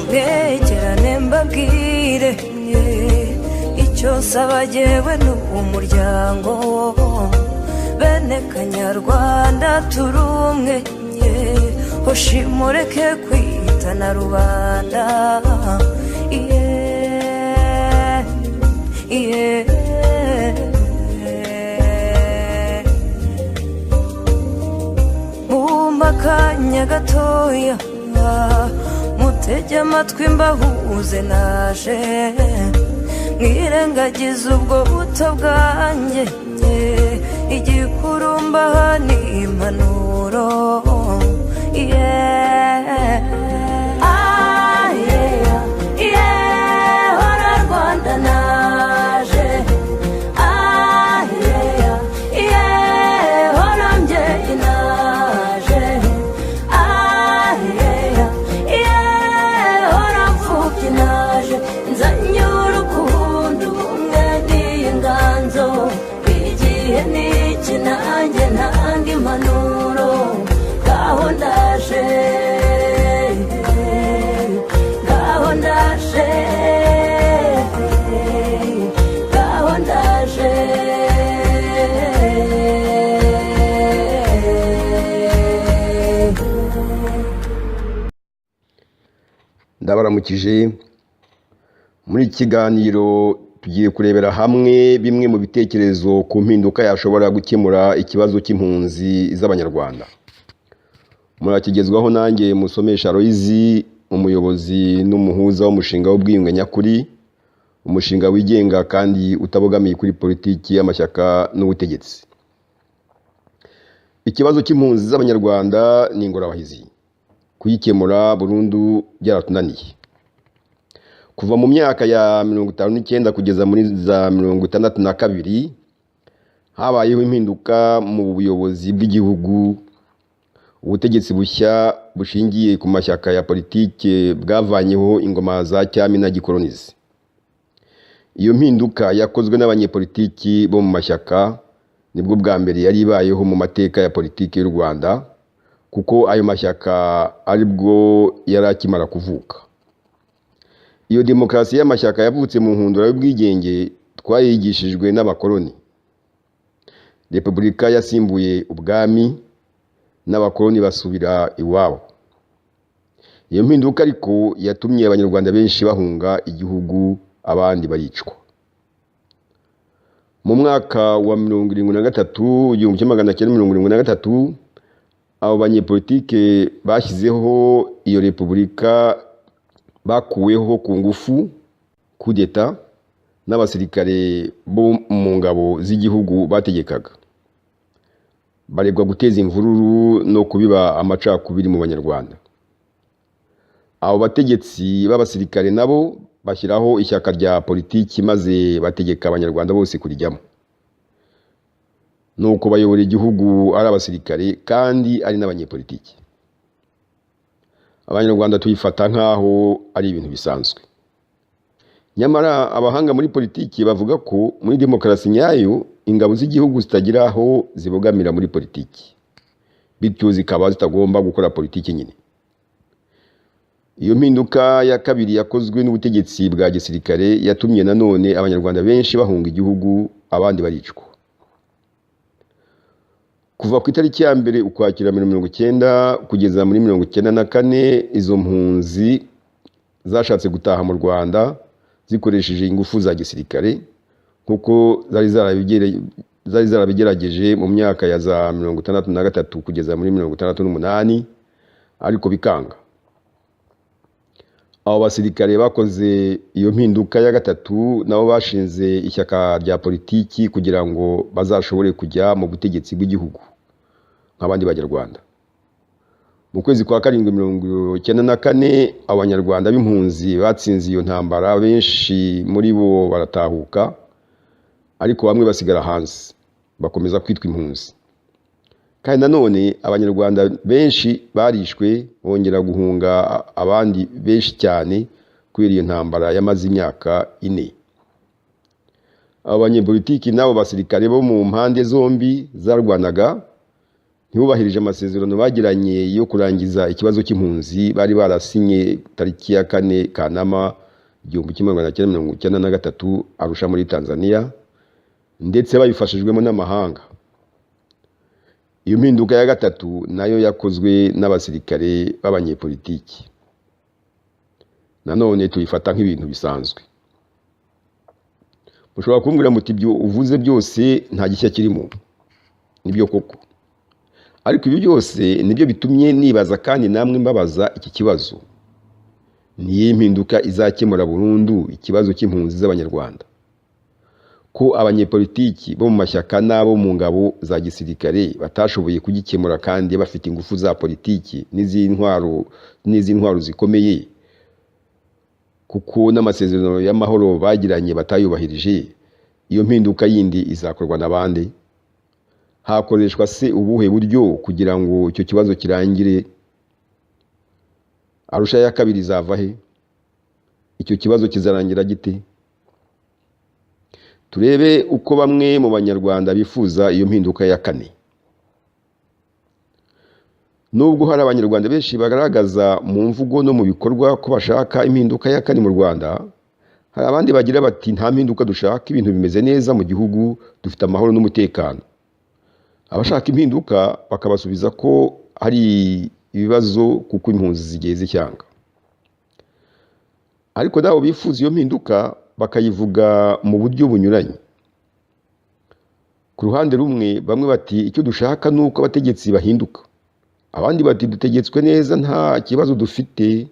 Mwegerane mbabwire, icyo nsaba jyewe ni umuryango. Bene Kanyarwanda turi umwe, hoshi mureke kwitana rubanda. Yeah, yeah. Mumpe akanya gatoya, mutege amatwi mbahuze naje, mwirengagize ubwo buto bwanjye, igikuru mbaha ni impanuro. Yeah. Ah, yeah, yeah, hora Rwanda naje. Ah, yeah, yeah, hora mbyeyi naje. Ah, yeah, yeah, hora mfubyi naje. Nzanye urukundo, ubumwe n'inganzo. Igihe ni iki nanjye ntanga impanuro. Ngaho ndaje, ngaho ndaje, ngaho ndaje. Ndabaramukije. Muri iki kiganiro tugiye kurebera hamwe bimwe mu bitekerezo ku mpinduka yashobora gukemura ikibazo cy'impunzi z'Abanyarwanda. Murakigezwaho nanjye Musomesha Aloyizi, umuyobozi n'umuhuza w'umushinga w'ubwiyunge nyakuri, umushinga wigenga kandi utabogamiye kuri politiki y'amashyaka n'ubutegetsi. Ikibazo cy'impunzi z'Abanyarwanda ni ingorabahizi, kuyikemura burundu byaratunaniye. Kuva mu myaka ya 59 kugeza muri za 62 habayeho impinduka mu buyobozi bw'igihugu. Ubutegetsi bushya bushingiye ku mashyaka ya politike bwavanyeho ingoma za cyami na gikolonizi. Iyo mpinduka yakozwe n'abanyepolitiki bo mu mashyaka nibwo bwa mbere yari ibayeho mu mateka ya politiki y'u Rwanda, kuko ayo mashyaka aribwo yari akimara kuvuka. Iyo demokarasi y'amashyaka yavutse mu nkundura y'ubwigenge twayigishijwe n'abakoloni. Repubulika yasimbuye ubwami n'abakoloni basubira iwabo. Iyo mpinduka ariko yatumye Abanyarwanda benshi bahunga igihugu, abandi baricwa. Mu mwaka wa 73, 1973, abo banyepolitike bashyizeho iyo repubulika bakuweho ku ngufu, kudeta, n'abasirikare bo mu ngabo z'igihugu bategekaga. Baregwa guteza imvururu no kubiba amacakubiri mu Banyarwanda. Abo bategetsi b'abasirikare nabo bashyiraho ishyaka rya politiki maze bategeka Abanyarwanda bose kurijyamo. Nuko bayobora igihugu ari abasirikare kandi ari n'abanyepolitiki. Abanyarwanda tuyifata nk'aho ari ibintu bisanzwe. Nyamara abahanga muri politiki bavuga ko muri demokarasi nyayo ingabo z'igihugu zitagira aho zibogamira muri politiki, bityo zikaba zitagomba gukora politiki nyine. Iyo mpinduka ya kabiri yakozwe n'ubutegetsi bwa gisirikare yatumye nanone Abanyarwanda benshi bahunga igihugu, abandi baricwa. Kuva ku itariki ya 1 Ukwakira 90 kugeza muri 94, izo mpunzi zashatse gutaha mu Rwanda zikoresheje ingufu za gisirikare nk'uko zari zarabigerageje mu myaka ya za 63 kugeza muri 68, ariko bikanga. Abo basirikare bakoze iyo mpinduka ya gatatu nabo bashinze ishyaka rya politiki kugira ngo bazashobore kujya mu butegetsi bw'igihugu nk'abandi Banyarwanda. Mu kwezi kwa karindwi 94, Abanyarwanda b'impunzi batsinze iyo ntambara, benshi muri bo baratahuka, ariko bamwe basigara hanze bakomeza kwitwa impunzi. Kandi nanone Abanyarwanda benshi barishwe, bongera guhunga abandi benshi cyane kubera iyo ntambara yamaze imyaka 4. Abo banyepolitiki n'abo basirikare bo mu mpande zombi zarwanaga Ntibubahirije amasezerano bagiranye yo kurangiza ikibazo cy'impunzi bari barasinye tariki ya 4 Kanama 1993 Arusha muri Tanzania, ndetse babifashijwemo n'amahanga. Iyo mpinduka ya gatatu nayo yakozwe n'abasirikare b'abanyepolitiki, nanone tuyifata nk'ibintu bisanzwe. Mushobora kumbwira muti ibyo uvuze byose nta gishya kirimo. Nibyo koko, ariko ibi byose nibyo bitumye nibaza kandi namwe mbabaza iki kibazo: ni iyihe mpinduka izakemura burundu ikibazo cy'impunzi z'Abanyarwanda, ko abanyepolitiki bo mu mashyaka n'abo mu ngabo za gisirikare batashoboye kugikemura kandi bafite ingufu za politiki n'iz'intwaro zikomeye, kuko n'amasezerano y'amahoro bagiranye batayubahirije? Iyo mpinduka yindi izakorwa na bande? Hakoreshwa se ubuhe buryo kugira ngo icyo kibazo kirangire? Arusha ya kabiri izava he? Icyo kibazo kizarangira gite? Turebe uko bamwe mu Banyarwanda bifuza iyo mpinduka ya kane. Nubwo hari Abanyarwanda benshi bagaragaza mu mvugo no mu bikorwa ko bashaka impinduka ya kane mu Rwanda, hari abandi bagira bati nta mpinduka dushaka, ibintu bimeze neza mu gihugu, dufite amahoro n'umutekano. Abashaka impinduka bakabasubiza ko hari ibibazo kuko impunzi zigeze ishyanga. Ariko nabo bifuza iyo mpinduka bakayivuga mu buryo bunyuranye. Ku ruhande rumwe, bamwe bati icyo dushaka ni uko abategetsi bahinduka. Abandi bati dutegetswe neza, nta kibazo dufite.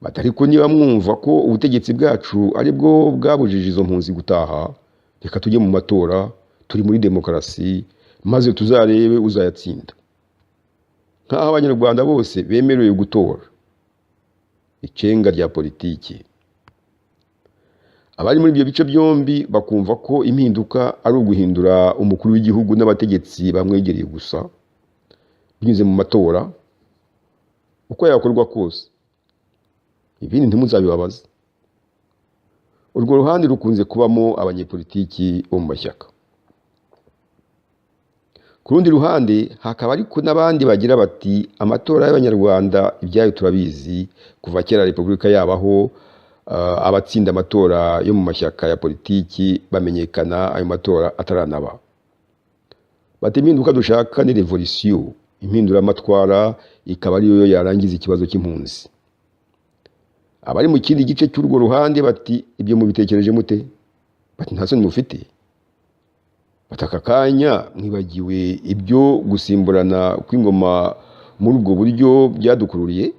Bati ariko niba mwumva ko ubutegetsi bwacu ari bwo bwabujije izo mpunzi gutaha, reka tujye mu matora, turi muri demokarasi, maze tuzarebe uzayatsinda. Nk'aho Abanyarwanda bose bemerewe gutora. Icenga rya politiki. Abari muri ibyo bice byombi bakumva ko impinduka ari uguhindura umukuru w'igihugu n'abategetsi bamwegereye gusa, binyuze mu matora, uko yakorwa kose, ibindi ntimuzabibabaze. Urwo ruhande rukunze kubamo abanyepolitiki bo mu mashyaka. Ku rundi ruhande hakaba ariko n'abandi bagira bati amatora y'Abanyarwanda ibyayo turabizi, kuva kera repubulika yabaho, abatsinda amatora yo mu mashyaka ya politiki bamenyekana ayo matora ataranaba. Bati impinduka dushaka ni revolisiyo, impinduramatwara, ikaba ariyo yarangiza ikibazo cy'impunzi. Abari mu kindi gice cy'urwo ruhande bati ibyo mubitekereje mute? Bati nta soni mufite? Bati aka kanya mwibagiwe ibyo gusimburana kw'ingoma muri ubwo buryo byadukururiye?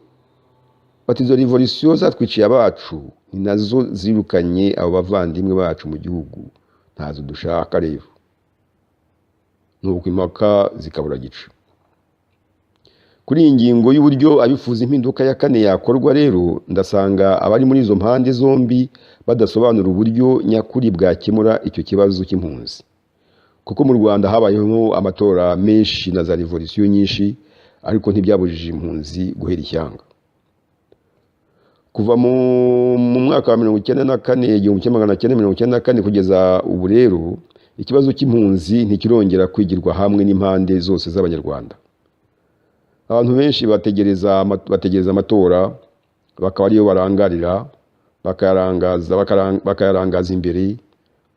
Bati izo revolisiyo zatwiciye abacu, ni nazo zirukanye abo bavandimwe bacu mu gihugu, ntazo dushaka rero. Nuko impaka zikabura gica. Kuri iyi ngingo y'uburyo abifuza impinduka ya kane yakorwa rero, ndasanga abari muri izo mpande zombi badasobanura uburyo nyakuri bwakemura icyo kibazo cy'impunzi. Kuko mu Rwanda habayeho amatora menshi na za revolisiyo nyinshi, ariko ntibyabujije impunzi guhera ishyanga. Kuva mu mwaka wa 94, 1994 kugeza ubu rero, ikibazo cy'impunzi ntikirongera kwigirwa hamwe n'impande zose z'Abanyarwanda. Abantu benshi bategereza amatora, bakaba ariyo barangarira, bakayarangaza imbere,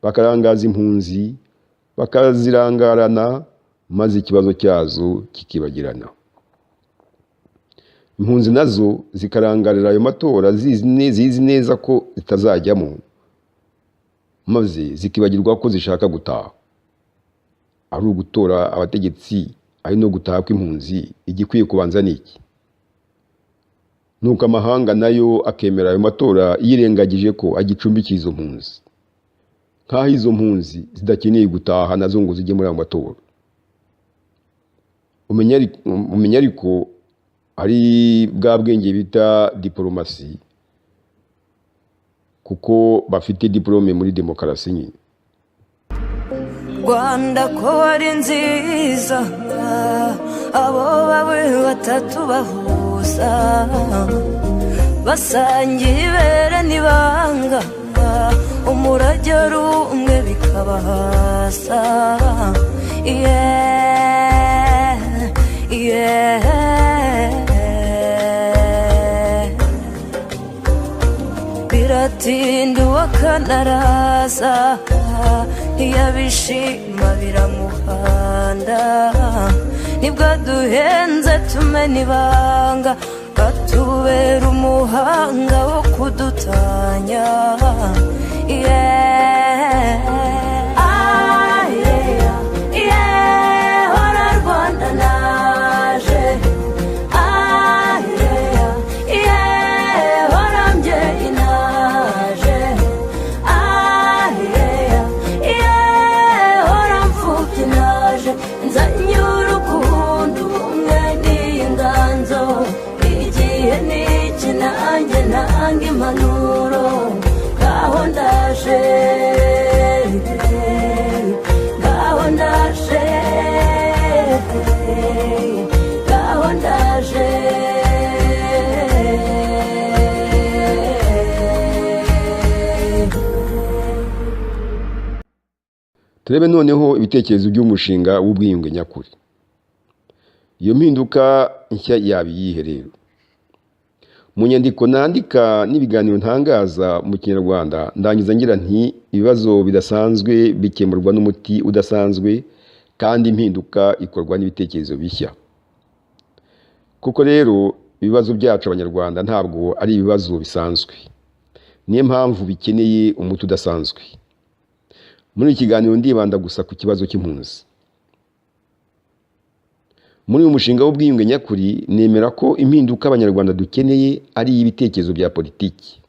bakarangaza impunzi, bakazirangarana, maze ikibazo cyazo kikibagirana. Impunzi nazo zikarangarira ayo matora zizi neza ko zitazajyamo, maze zikibagirwa ko zishaka gutaha. Ari ugutora abategetsi, ari no gutaha kw'impunzi, igikwiye kubanza ni iki? Nuko amahanga nayo akemera ayo matora yirengagije ko agicumbikiye izo mpunzi, nk'aho izo mpunzi zidakeneye gutaha nazo ngo zijye muri ayo matora. Umenya ariko ari bwa bwenge bita diporomasi, kuko bafite diporome muri demokarasi nyine. Rwanda ko ari nziza, abo bawe batatu bahuza, basangiye ibere n'ibanga, umurage ari umwe bikabahasa. Yeah. Ati ndi uwakanaraza, ntiyabishima biramuhanda. Nibwo duhenze tumena ibanga, batubera umuhanga wo kudutanya. Yeah. Ah, yeah, yeah, hora Rwanda naje. Ah, yeah, yeah, hora mbyeyi naje. Ah, yeah, yeah, hora mfubyi naje. Nzanye urukundo, ubumwe n'inganzo. Igihe ni iki nanjye ntanga impanuro. Ngaho ndaje, ngaho ndaje, ngaho ndaje. Turebe noneho ibitekerezo by'umushinga w'ubwiyunge nyakuri. Iyo mpinduka nshya yaba iyihe rero? Mu nyandiko nandika n'ibiganiro ntangaza mu Kinyarwanda, ndangiza ngira nti: ibibazo bidasanzwe bikemurwa n'umuti udasanzwe, kandi impinduka ikorwa n'ibitekerezo bishya. Kuko rero ibibazo byacu Abanyarwanda ntabwo ari ibibazo bisanzwe, niyo mpamvu bikeneye umuti udasanzwe. Muri iki kiganiro ndibanda gusa ku kibazo cy'impunzi. Muri uyu mushinga w'ubwiyunge nyakuri, nemera ko impinduka Abanyarwanda dukeneye ari iy'ibitekerezo bya politiki.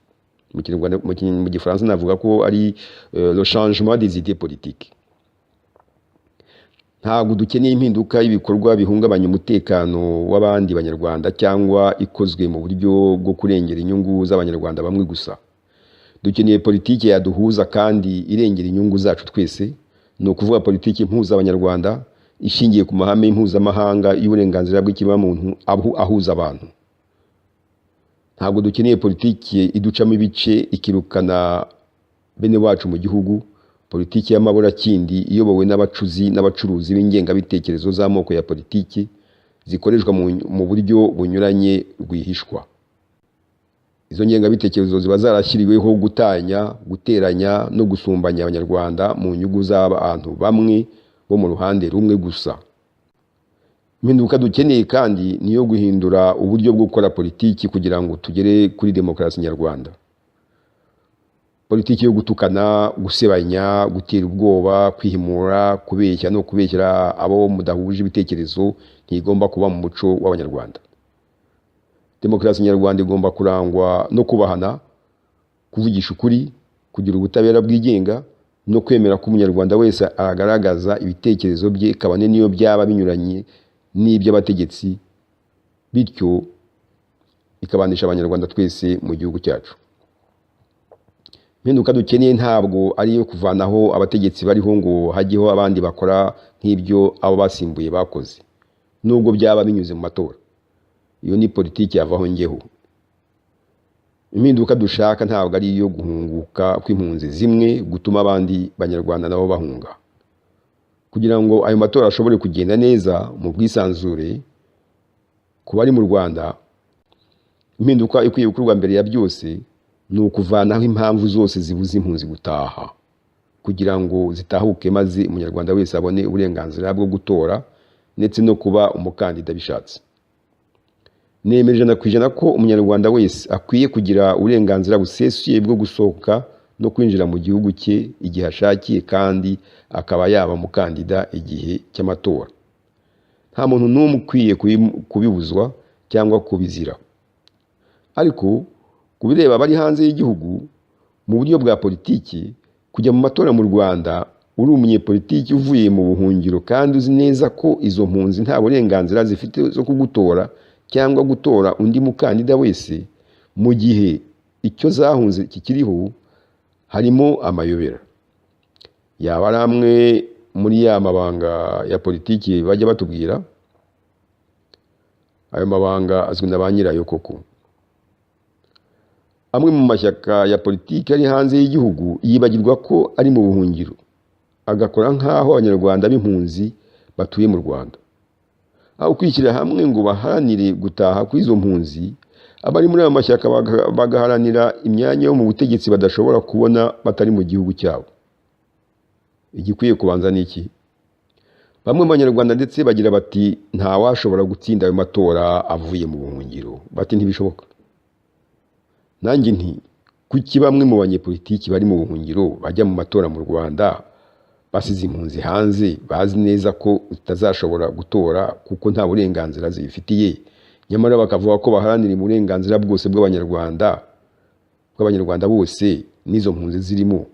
Mu Kinyarwanda, mu Gifaransa navuga ko ari le changement des idées politiques. Ntabwo dukeneye impinduka y'ibikorwa bihungabanya umutekano w'abandi Banyarwanda cyangwa ikozwe mu buryo bwo kurengera inyungu z'Abanyarwanda bamwe gusa. Dukeneye politiki yaduhuza kandi irengera inyungu zacu twese, ni ukuvuga politiki impuza Abanyarwanda ishingiye ku mahame mpuzamahanga y'uburenganzira bw'ikiremwamuntu ahuza abantu. Ntabwo dukeneye politiki iducamo ibice, ikirukana bene wacu mu gihugu, politiki y'amaburakindi iyobowe n'abacuzi n'abacuruzi b'ingengabitekerezo z'amoko ya politiki zikoreshwa mu buryo bunyuranye rwihishwa. Izo ngengabitekerezo ziba zarashyiriweho gutanya, guteranya no gusumbanya Abanyarwanda mu nyungu z'abantu bamwe bo mu ruhande rumwe gusa. Impinduka dukeneye kandi ni iyo guhindura uburyo bwo gukora politiki kugira ngo tugere kuri demokarasi nyarwanda. Politiki yo gutukana, gusebanya, gutera ubwoba, kwihimura, kubeshya no kubeshyera abo mudahuje ibitekerezo ntigomba kuba mu muco w'Abanyarwanda. Demokarasi nyarwanda igomba kurangwa no kubahana, kuvugisha ukuri, kugira ubutabera bwigenga no kwemera ko Umunyarwanda wese agaragaza ibitekerezo bye, kabone n'iyo byaba binyuranye n'iby'abategetsi, bityo ikabanisha Abanyarwanda twese mu gihugu cyacu. Impinduka dukeneye ntabwo ari iyo kuvanaho abategetsi bariho ngo hajyeho abandi bakora nk'ibyo abo basimbuye bakoze, nubwo byaba binyuze mu matora. Iyo ni politiki yavaho njyeho. Impinduka dushaka ntabwo ari iyo guhunguka kw'impunzi zimwe gutuma abandi Banyarwanda nabo bahunga. Kugira ngo ayo matora ashobore kugenda neza mu bwisanzure ku bari mu Rwanda, impinduka ikwiye gukorwa mbere ya byose ni ukuvanaho impamvu zose zibuza impunzi gutaha, kugira ngo zitahuke maze Umunyarwanda wese abone uburenganzira bwo gutora ndetse no kuba umukandida bishatse. Nemera 100% ko Umunyarwanda wese akwiye kugira uburenganzira busesuye bwo gusohoka no kwinjira mu gihugu cye igihe ashakiye, kandi akaba yaba umukandida igihe cy'amatora. Nta muntu n'umwe ukwiye kubibuzwa cyangwa kubizira. Ariko ku bireba abari hanze y'igihugu mu buryo bwa politiki, kujya mu matora mu Rwanda uri umunyepolitiki uvuye mu buhungiro kandi uzi neza ko izo mpunzi nta burenganzira zifite zo kugutora cyangwa gutora undi mukandida wese mu gihe icyo zahunze kikiriho, harimo amayobera. Yaba ari amwe muri ya mabanga ya politiki bajya batubwira. Ayo mabanga azwi na ba nyirayo koko. Amwe mu mashyaka ya politiki ari hanze y'igihugu yibagirwa ko ari mu buhungiro, agakora nk'aho Abanyarwanda b'impunzi batuye mu Rwanda. Aho kwishyira hamwe ngo baharanire gutaha kw'izo mpunzi, Abari muri ayo mashyaka bagaharanira imyanya yo mu butegetsi badashobora kubona batari mu gihugu cyabo. Igikwiye kubanza ni iki? Bamwe mu Banyarwanda ndetse bagira bati ntawashobora gutsinda ayo matora avuye mu buhungiro, bati ntibishoboka. Nanjye nti kuki bamwe mu banyepolitiki bari mu buhungiro bajya mu matora mu Rwanda basize impunzi hanze, bazi neza ko zitazashobora gutora kuko nta burenganzira zibifitiye, nyamara bakavuga ko baharanira uburenganzira bwose bw'Abanyarwanda bose n'izo mpunzi zirimo,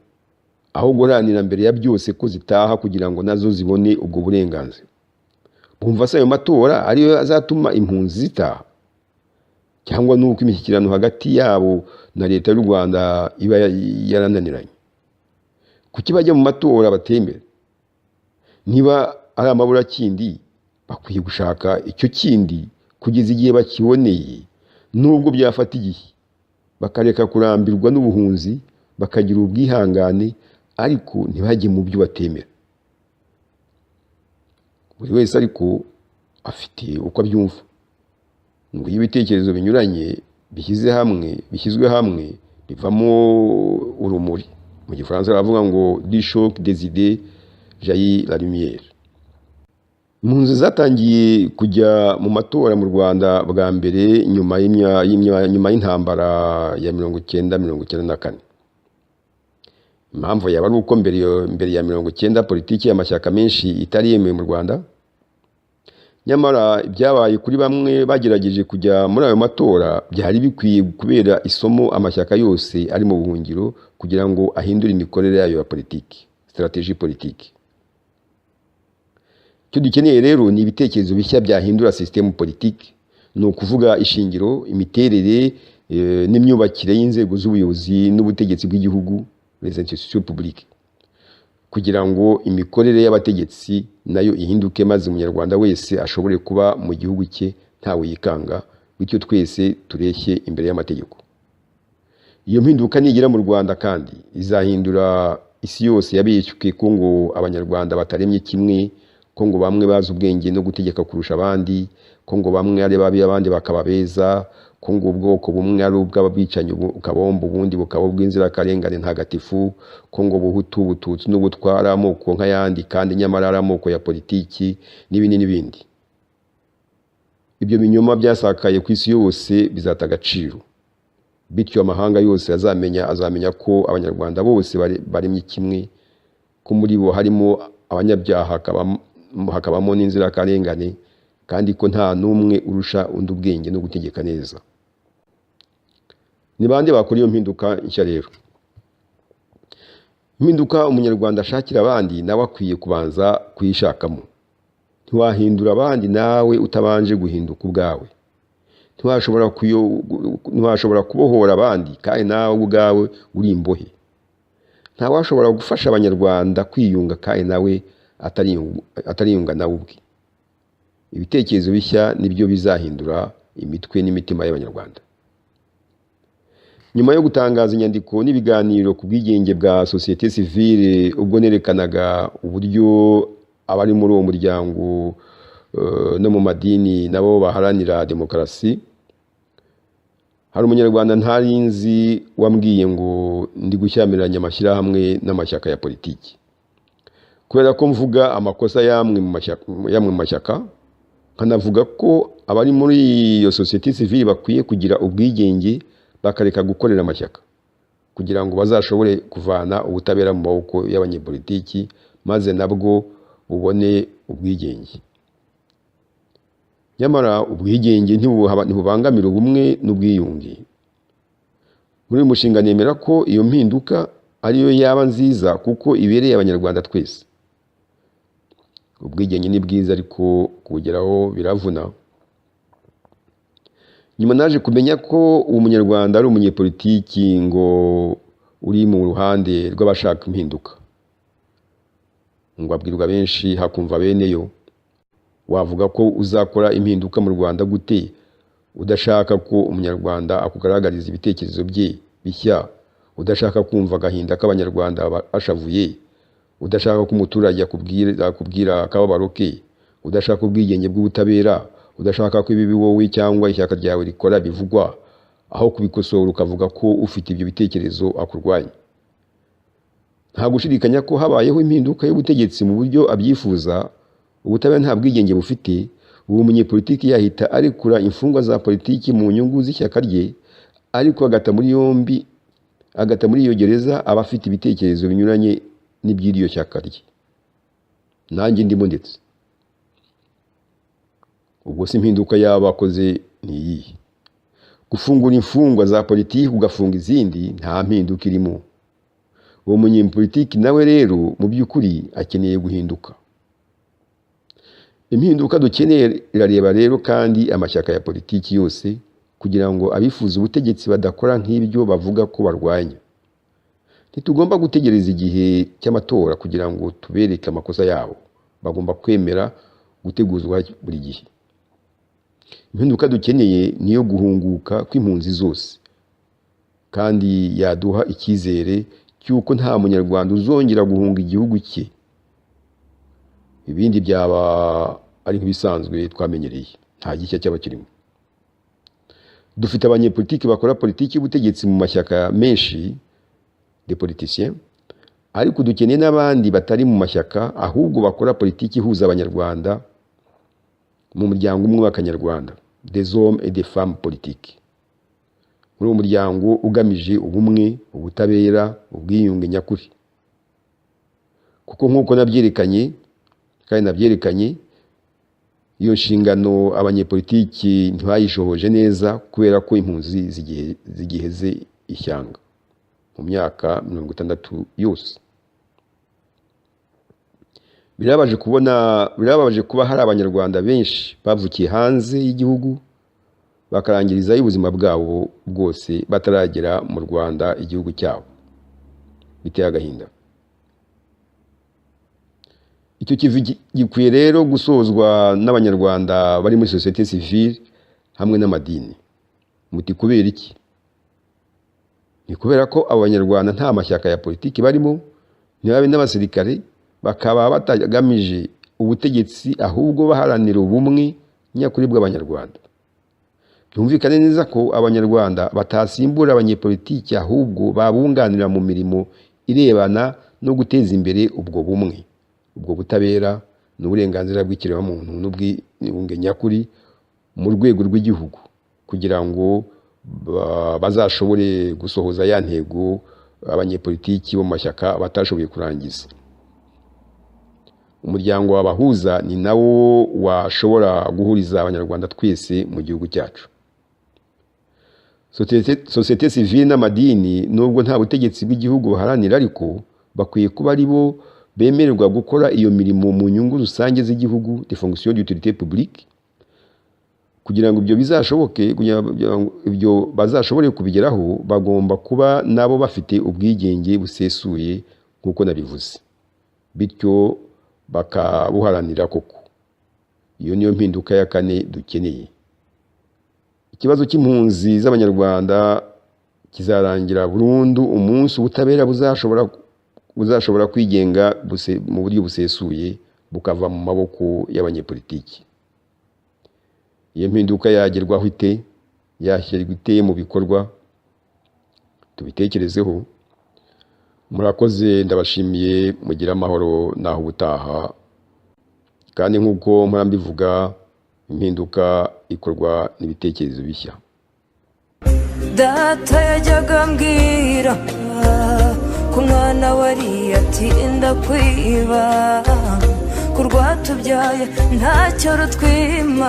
aho guharanira mbere ya byose ko zitaha kugira ngo nazo zibone ubwo burenganzira. Bumva se ayo matora ariyo azatuma impunzi zitaha, cyangwa nuko imishyikirano hagati yabo na leta y'u Rwanda iba yarananiranye? Kuki bajya mu matora batemera? Niba ari amaburakindi, bakwiye gushaka icyo kindi kugeza igihe bakiboneye, nubwo byafata igihe, bakareka kurambirwa n'ubuhunzi, bakagira ubwihangane, ariko ntibajye mu byo batemera. Buri wese ariko afite uko abyumva. Ngo iyo ibitekerezo binyuranye bishyizwe hamwe bivamo urumuri. Mu gifaransa baravuga ngo du choc des idées jaillit la lumière. Impunzi zatangiye kujya mu matora mu Rwanda bwa mbere nyuma y'intambara ya 1994. Impamvu yaba ari uko mbere ya 90 politiki y'amashyaka menshi itari yemewe mu Rwanda. Nyamara ibyabaye kuri bamwe bagerageje kujya muri ayo matora byari bikwiye kubera isomo amashyaka yose ari mu buhungiro kugira ngo ahindure imikorere yayo ya politiki, stratégie politique. Icyo dukeneye rero ni ibitekerezo bishya byahindura système politique, ni ukuvuga ishingiro, imiterere n'imyubakire y'inzego z'ubuyobozi n'ubutegetsi bw'igihugu, les institutions publiques, kugira ngo imikorere y'abategetsi nayo ihinduke, maze umunyarwanda wese ashobore kuba mu gihugu cye ntawe yikanga, bityo twese tureshye imbere y'amategeko. Iyo mpinduka nigera mu Rwanda kandi izahindura isi yose yabeshywe ko ngo Abanyarwanda bataremye kimwe, ko ngo bamwe bazi ubwenge no gutegeka kurusha abandi, ko ngo bamwe ari babi abandi bakaba beza, ko ngo ubwoko bumwe ari ubw'abicanyi kabombo ubundi bukaba ubw'inzirakarengane ntagatifu, ko ngo Buhutu, Bututsi n'Ubutwa ari amoko nk'ayandi kandi nyamara ari amoko ya politiki, n'ibindi n'ibindi. Ibyo binyoma byasakaye ku isi yose bizata agaciro, bityo amahanga yose azamenya ko Abanyarwanda bose baremye kimwe, ko muri bo harimo abanyabyaha hakabamo n'inzirakarengane, kandi ko nta n'umwe urusha undi ubwenge no gutegeka neza. Ni bande bakora iyo mpinduka nshya rero? Impinduka umunyarwanda ashakira abandi nawe akwiye kubanza kuyishakamo. Ntiwahindura abandi nawe utabanje guhinduka ubwawe. Ntiwashobora kubohora abandi kandi nawe ubwawe uri imbohe. Ntawashobora gufasha Abanyarwanda kwiyunga kandi nawe atariyunga nawe ubwe. Ibitekerezo bishya nibyo bizahindura imitwe n'imitima y'Abanyarwanda. Nyuma yo gutangaza inyandiko n'ibiganiro ku bwigenge bwa société civile, ubwo nerekanaga uburyo abari muri uwo muryango no mu madini nabo baharanira demokarasi, hari umunyarwanda ntari nzi wambwiye ngo ndi gushyamiranya amashyirahamwe n'amashyaka ya politiki, kubera ko mvuga amakosa y'amwe mu mashyaka, nkanavuga ko abari muri iyo société civile bakwiye kugira ubwigenge bakareka gukorera amashyaka kugira ngo bazashobore kuvana ubutabera mu maboko y'abanyepolitiki, maze nabwo bubone ubwigenge. Nyamara ubwigenge ntibubangamira ubumwe n'ubwiyunge. Muri uyu mushinga nemera ko iyo mpinduka ariyo yaba nziza kuko ibereye Abanyarwanda twese. Ubwigenge ni bwiza ariko kubugeraho biravuna. Nyuma naje kumenya ko uwo munyarwanda ari umunyepolitiki ngo uri mu ruhande rw'abashaka impinduka, ngo abwirwa benshi hakumva bene yo. Wavuga ko uzakora impinduka mu Rwanda gute udashaka ko umunyarwanda akugaragariza ibitekerezo bye bishya, udashaka kumva agahinda k'Abanyarwanda bashavuye, udashaka ko umuturage akubwira akababaro ke, udashaka ubwigenge bw'ubutabera, udashaka ko ibibi wowe cyangwa ishyaka ryawe rikora bivugwa? Aho kubikosora ukavuga ko ufite ibyo bitekerezo akurwanya. Nta gushidikanya ko habayeho impinduka y'ubutegetsi mu buryo abyifuza, ubutabera nta bwigenge bufite, uwo munyepolitiki yahita arekura imfungwa za politiki mu nyungu z'ishyaka rye, ariko agata muri yombi, agata muri iyo gereza abafite ibitekerezo binyuranye n'iby'iryo shyaka rye, nanjye ndimo ndetse. Ubwo se impinduka yaba akoze ni iyihe? Gufungura imfungwa za politiki ugafunga izindi, nta mpinduka irimo. Uwo munyepolitiki nawe rero mu by'ukuri akeneye guhinduka. Impinduka dukeneye irareba rero kandi amashyaka ya politiki yose, kugira ngo abifuza ubutegetsi badakora nk'ibyo bavuga ko barwanya. Ntitugomba gutegereza igihe cy'amatora kugira ngo tubereke amakosa yabo. Bagomba kwemera guteguzwa buri gihe. Impinduka dukeneye niyo guhunguka kw'impunzi zose, kandi yaduha icyizere cy'uko nta munyarwanda uzongera guhunga igihugu cye. Ibindi byaba ari nk'ibisanzwe twamenyereye, nta gishya cyaba kirimo. Dufite abanyepolitiki bakora politiki y'ubutegetsi mu mashyaka menshi, des politiciens, ariko dukeneye n'abandi batari mu mashyaka, ahubwo bakora politiki ihuza abanyarwanda mu muryango umwe w'akanyarwanda, des hommes et des femmes politiques. Muri uwo muryango ugamije ubumwe, ubutabera, ubwiyunge nyakuri. Kuko nk'uko nabyerekanye kandi nabyerekanye, iyo nshingano abanyepolitiki ntibayishohoje neza, kubera ko impunzi zigiheze ishyanga mu myaka 60 yose. Birababaje kubona, birababaje kuba hari abanyarwanda benshi bavukiye hanze y'igihugu bakarangirizayo ubuzima bwabo bwose bataragera mu Rwanda igihugu cyabo. Biteye agahinda. Icyo kivi gikwiye rero gusozwa n'abanyarwanda bari muri sosiyete sivile hamwe n'amadini. Muti kubera iki? Ni kubera ko abo banyarwanda nta mashyaka ya politiki barimo, ntibabe n'abasirikare, bakaba batagamije ubutegetsi, ahubwo baharanira ubumwe nyakuri bw'abanyarwanda. Byumvikane neza ko abanyarwanda batasimbura abanyepolitiki, ahubwo babunganira mu mirimo irebana no guteza imbere ubwo bumwe, ubwo butabera n'uburenganzira bw'ikiremwamuntu n'ubwiyunge nyakuri mu rwego rw'igihugu, kugira ngo bazashobore gusohoza ya ntego abanyepolitiki bo mu mashyaka batashoboye kurangiza. Umuryango wabahuza ni nawo washobora guhuriza abanyarwanda twese mu gihugu cyacu. Sosiyete sivile n'amadini, nubwo nta butegetsi bw'igihugu baharanira, ariko bakwiye kuba ari bo bemererwa gukora iyo mirimo mu nyungu rusange z'igihugu, de fonction d'utilité publique. Kugira ngo ibyo bizashoboke, kugira ngo ibyo bazashobore kubigeraho, bagomba kuba nabo bafite ubwigenge busesuye nk'uko nabivuze, bityo bakabuharanira koko. Iyo niyo mpinduka ya kane dukeneye. Ikibazo cy'impunzi z'abanyarwanda kizarangira burundu umunsi ubutabera buzashobora kwigenga mu buryo busesuye, bukava mu maboko y'abanyepolitiki. Iyo mpinduka yagerwaho ite? Yashyirwa ite mu bikorwa? Tubitekerezeho. Murakoze, ndabashimiye, mugire amahoro naho ubutaha. Kandi nk'uko mpora mbivuga, impinduka ikorwa n'ibitekerezo bishya. Data yajyaga ambwira ko umwana wariye atinda kwiba, ku rwatubyaye ntacyo rutwima,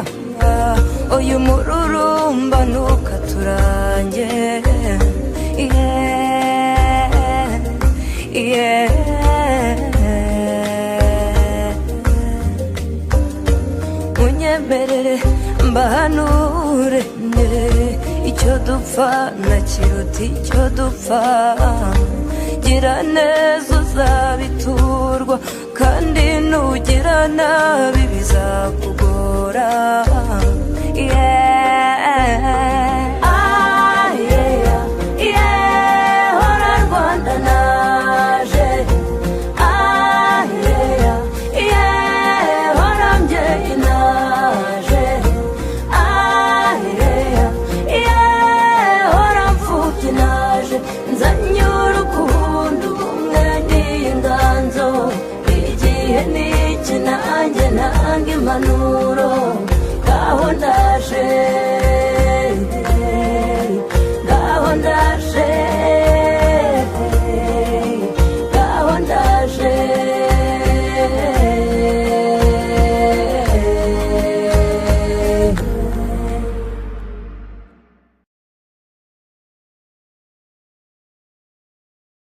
uyu mururumba ntukaturange. Yeah. Munyemerere mbahanure, icyo dupfa na kiruta icyo dupfa. Gira neza uzabiturwa, kandi nugira nabi bizakugora. Yeah. Ah, yeah, yeah, hora Rwanda naje. Ah, yeah, yeah, hora mbyeyi naje. Ah, yeah, yeah, Ntanga impanuro, ngaho ndaje.